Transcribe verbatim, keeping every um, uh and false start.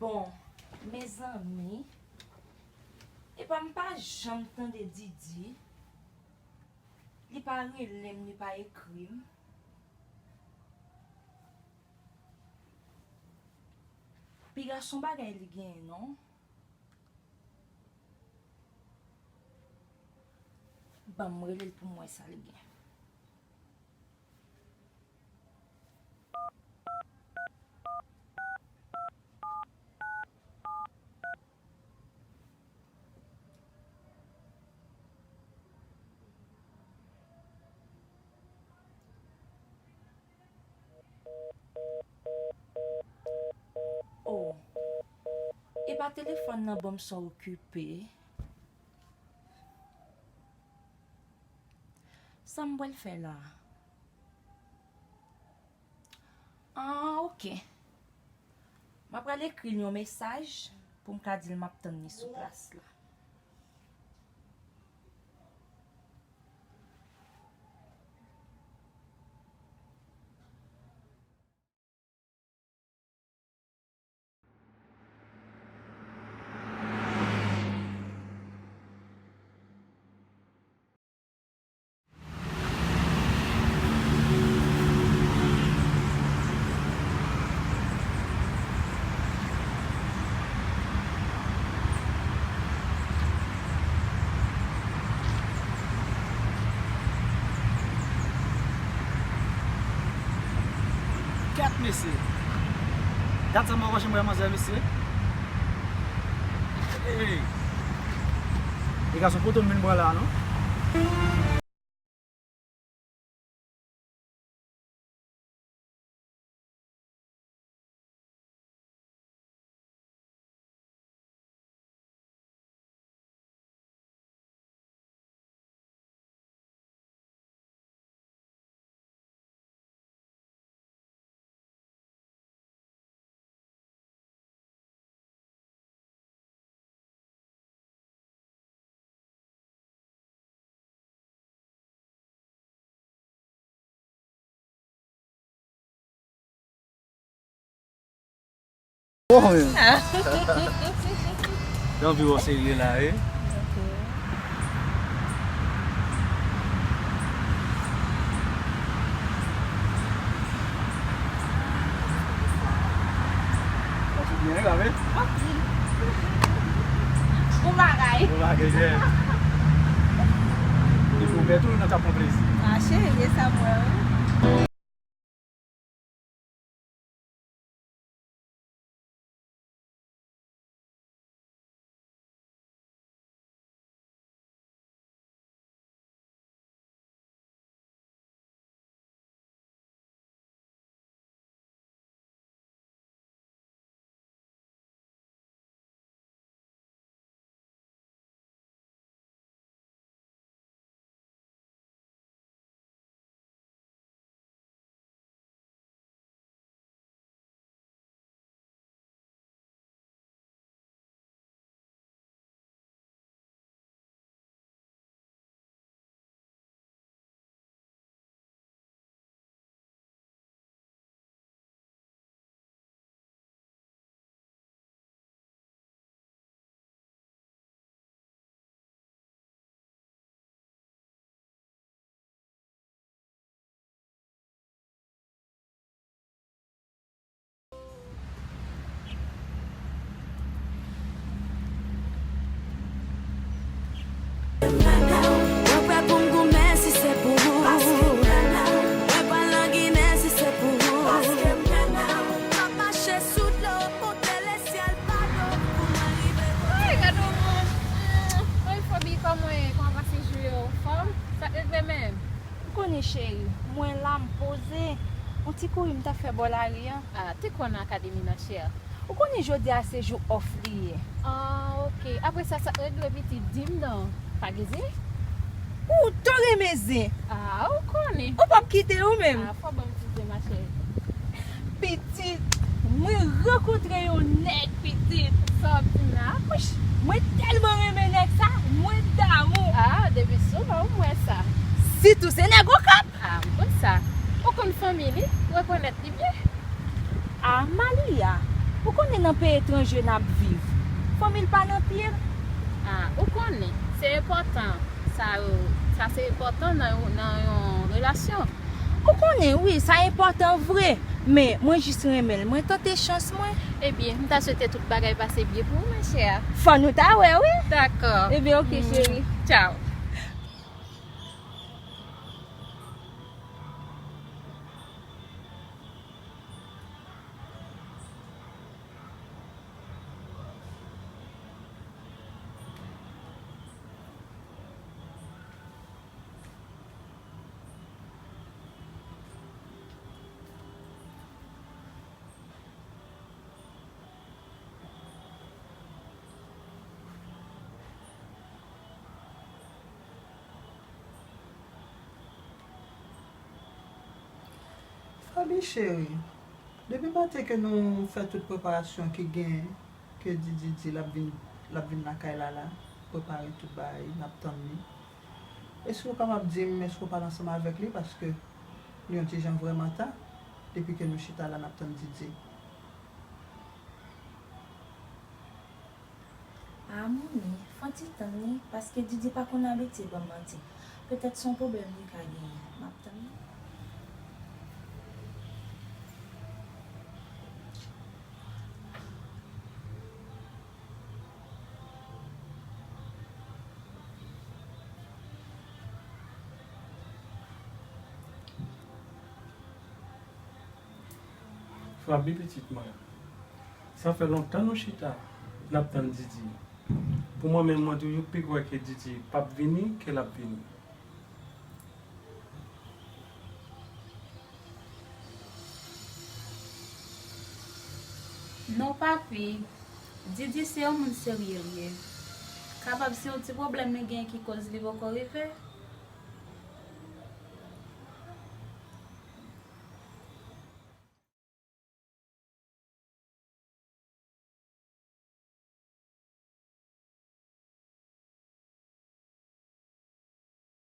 Bon, mezanmi, epa m pa janm tande Didi. Li pa rele m, li pa ekri m. Piga se yon bagay li genyen, non? Ban m rele l pou m wè sa li gen. Oh. Epa telefòn nan ban m sa okipe. Sa m pral fè la? Ah, ok. M ap pral ekri l yon mesaj pou m ka di l m ap tann li sou plas la. Kèt, mesye. Gad sa m pa wè manzè, mesye. Ey! E gason poto m vin pran la, non? Bon, men. Te anvi wè w serye la, wi. Ok. Sa sou byen, wi, la, wi. Anpil. Bon bagay. Bon bagay, yeah. Li fè w pè tou, nou t ap pran plezi. Ah, cheri, e sa m wè, wi. Mwen prè pou m goumen si se pou ou. Mwen pa nan Ginen si se pou ou. M ap mache sou dlo, monte lesyèl pa do pou mwen rive. Ay, gade yon moun. Ay, Fobi, kòman w ye? Kòman pase jou yo? Fòm? Sa k regle menm? Ou konnen, cheri, mwen la, m poze. Yon ti kouri m t ap fè bò lari a. Ah, te kwè w nan akademi nan, chè. Ou konnen jodi a se jou off li ye. Ah, ok. Apre sa, sa k regle pitit? Di m non. Pa gen zen? Ou tou renmen zen. Ah, ou konnen. Ou p ap kite ou menm. Ah, fò ban m ti zen, ma chérie. Pitit, mwen rankontre yon nèg, pitit. Sa w ap di m la? Wouch, mwen tèlman renmen nèg sa, mwen damou. Ah, depi souvan m wè sa. Sitou se nèg Okap. Ah, m konn sa. Ou konn fanmi li? Ou rekonèt li byen? Ah, Malia, ou konnen Nan peyi etranje n ap viv, fanmi l pa nan pye l. Ah, ou konnen, se enpòtan. Sa yo, sa se enpòtan nan yon, nan yon relasyon. Ou konnen, wi, sa enpòtan vre. Men, mwen jis renmen l. Mwen tante chans mwen. Ebyen, m ta swete tout bagay pase byen pou ou, ma chère. Fò nou ta wè, wi. Dakò. Ebyen, oke, cheri. Tchao. Faby cheri, depi maten ke nou fè tout preparasyon ki gen, ke Didi di l ap vin, l ap vin lakay la la, prepare tout bagay, n ap tann li. Èske w kapab di m, èske w pale ansanm avèk li? Paske li yon ti jan vrèman ta, depi ke nou chita la, n ap tann Didi. Ah, manmi, fè yon ti tann wi, paske Didi pa konn abitye ban m manti. Petèt se yon pwoblèm li ka genyen. M ap tann li. Faby pitit mwen, sa fè lontan nou chita, n ap tann Didi. Pou mwen menm, mwen toujou pi kwè ke Didi p ap vini ke l ap vini. Non, papi. Didi se yon moun serye l ye. Kapab se yon ti pwoblèm li gen ki koz li poko rive.